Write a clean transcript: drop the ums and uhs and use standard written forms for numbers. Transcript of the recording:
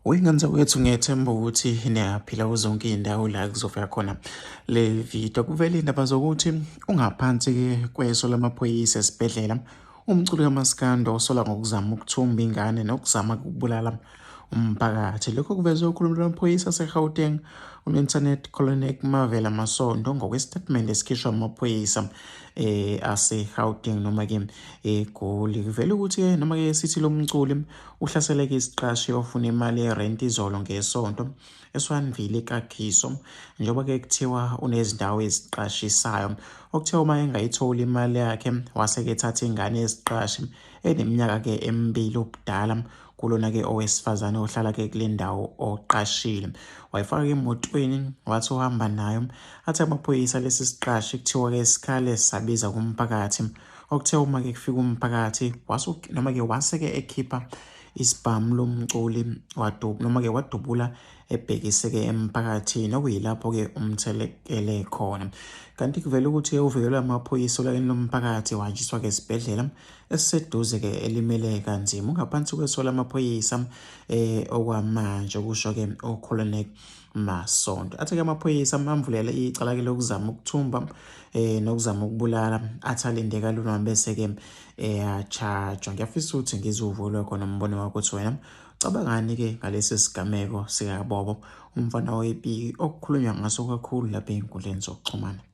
Uyingane zakwethu, ngiyethemba ukuthi niyaphila kuzonke iy'ndawo la kuzofika khona le video. Kuvele iy'ndaba zokuthi ungaphansi-ke kweso lamaphoyisa esibhedlela umculi kamaskandi osola ngokuzama ukuthumba ingane nokuzama ukubulala umphakathi. Lokho kuvezwe ukhulumela amaphoyisa aseGauteng uLieutenant Colonel Mavela Masondo ngokwesitatimende esikhishwa amaphoyisa aseGauteng noma-ke eGoli. Kuvele ukuthi-ke noma-ke sithi lo mculi Uhlaseleke isiqashi ofuna imali yerenti izolo ngeSonto eSwanville eKagiso njengoba ke kuthiwa unezindawo eziqashisayo okuthiwa uma engayitholi imali yakhe wase-ke ethatha ingane yesiqashi eneminyaka ke emibili ubudala kulona ke owesifazane ohlala ke kule ndawo oqashile wayifaka ke emotweni wathi uhamba nayo athi amaphoyisa lesi siqashi kuthiwa ke sikhale sabiza kumphakathi Okuthe uma-ke kufika umphakathi noma-ke wase-ke ekhipha isibhamu lomculi noma-ke wadubula ebhekise-ke emphakathini okuyilapho-ke umthelekele khona. Kanti kuvela ukuthi uvikelwe amaphoyisa olakeni lomphakathi wahanjiswa-ke esibhedlela esiseduze-ke elimele kanzima. Ungaphansi kweso lamaphoyisa okwamanje kusho-ke uColonel Masondo. Athi-ke amaphoyisa amvulele icala-ke lokuzama ukuthumba nokuzama ukubulala athi alinde kalula bese-ke eyachajwa. Ngiyafisa ukuthi ngizuvulwe khona umbono wakho ukuthi wena ucabangani-ke ngalesi sigameko sikaBobo umfana wepiki okukhulunywa ngaso kakhulu lapha ey'nkundleni zokuxhumana.